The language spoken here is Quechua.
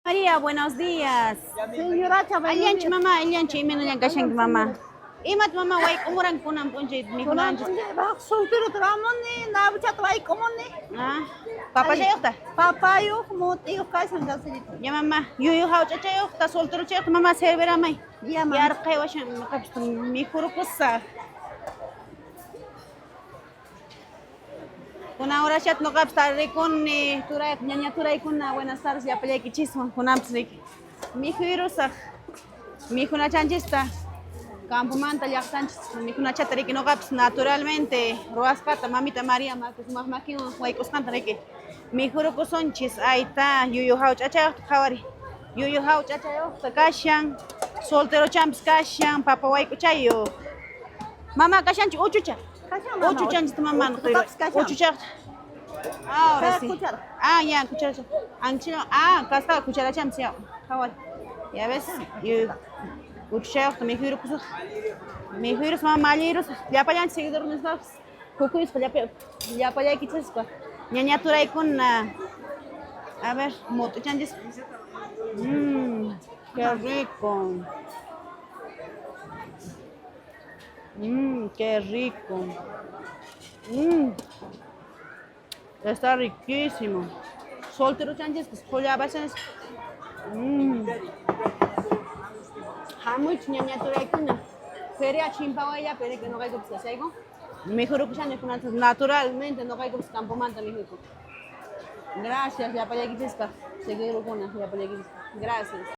María, buenos días. Señoracha, buenos Allanchi días. mamá, allanchi, imaynallan kashanki mamá. Imat mamá wayk'umuran kunan p'unchay Kunan mikhunanchis. p'unchay baq soltero ramuni, nabuchata wayk'umuni. Ah, papachayuqta. Papayuq, mut'iyuq kashan kasillita. Ya mamá, yuyu hawch'achayuqta, solterochayuqta mamá serviramay. Ya mamá. Yarqay washan ñuqapis mikhurukusaq. Kunan horachat ñuqapis tarikuni, turay, ñaña turaykuna, buenas tardes llapallaykichiswan, kunanpis riki. Mikhuyrusaq, mikhunachanchista, campomanta llaqtanchis mikhunachata riki ñuqapis naturalmente ruwasqata mamita María sumaq makinwan wayk'usqanta riki. Mikhurukusunchis, ayta yuyu hawch'achayuqta qhawari. Yuyu hawch'achayuqta kashan, solterochanpis kashan, papa wayk'uchayuq. Mama kashanchu uchucha? Kashan mama. Uchuchanchis mamá, Uchuchapis kashan. uchuchaqta. Ahora Kay sí. cuchara. Ah, ya, cucharacha. Anchino, ah, kasqa cucharachanpis ya. Qhawari. Ya ves, yu uchuchayuqta mikhuyrukusaq. Mikhuyrus mama mallirus, llapallanchis seguidornisqapis hukuyusqa llapallaykichispa. Ñaña turaykuna. A ver, mut'uchanchis. Qué rico. Qué rico. Está riquísimo. Soltero chanchis, qhullabachanis. Hamuychis ñaña turaykuna. Feria chimpawayllapi riki ñuqaykupis kashayku. Mikhurukushani kunanchis naturalmente ñuqaykupis campomanta mikhuyku. Gracias llapallaykichispa seguidorkuna llapallaykichispa. Gracias.